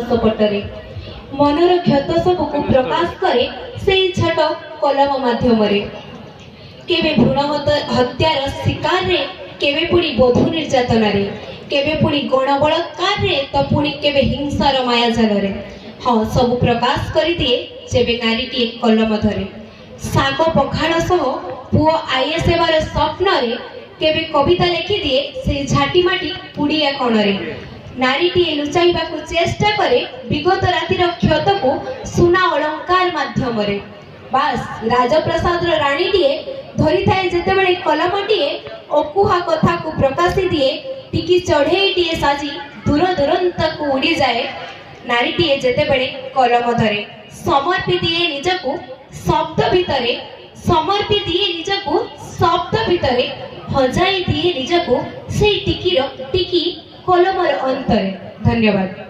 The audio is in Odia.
ମାନସ ପଟରେ। ମନର କ୍ଷତ ସବୁକୁ ପ୍ରକାଶ କରେ ସେଇ ଛୋଟ କଲମ ମାଧ୍ୟମରେ। କେବେ ଭ୍ରୂଣ ହତ୍ୟାର ଶିକାରରେ, କେବେ ପୁଣି ବଧୂ ନିର୍ଯାତନାରେ, କେବେ ପୁଣି ଗଣବଳାତ୍କାରରେ ତ ପୁଣି କେବେ ହିଂସାର ମାୟାଜାଲରେ। ହଁ, ସବୁ ପ୍ରକାଶ କରିଦିଏ ଯେବେ ନାରୀଟିଏ କଲମ ଧରେ। ଶାଗ ପଖାଳ ସହ ପୁଅ ଆଇଏଏସ୍ ହେବାର ସ୍ୱପ୍ନରେ କେବେ କବିତା ଲେଖିଦିଏ ସେଇ ଝାଟିମାଟି କୁଡ଼ିଆ କଣରେ। ନାରୀଟିଏ ଲୁଚାଇବାକୁ ଚେଷ୍ଟା କରେ ବିଗତ ରାତିର କ୍ଷତକୁ ସୁନା ଅଳଙ୍କାର ମାଧ୍ୟମରେ। ବାସ୍, ରାଜପ୍ରସାଦର ରାଣୀଟିଏ ଧରିଥାଏ ଯେତେବେଳେ କଲମଟିଏ, ଅକୁହା କଥାକୁ ପ୍ରକାଶି ଦିଏ। ଟିକି ଚଢ଼େଇଟିଏ ସାଜି ଦୂର ଦୂରାନ୍ତକୁ ଉଡ଼ିଯାଏ ନାରୀଟିଏ ଯେତେବେଳେ କଲମ ଧରେ। ସମର୍ପି ଦିଏ ନିଜକୁ ଶବ୍ଦ ଭିତରେ, ସମର୍ପି ଦିଏ ନିଜକୁ ଶବ୍ଦ ଭିତରେ, ହଜାଇ ଦିଏ ନିଜକୁ ସେଇ ଟିକିର ଟିକି କଲମର ଅନ୍ତରେ। ଧନ୍ୟବାଦ।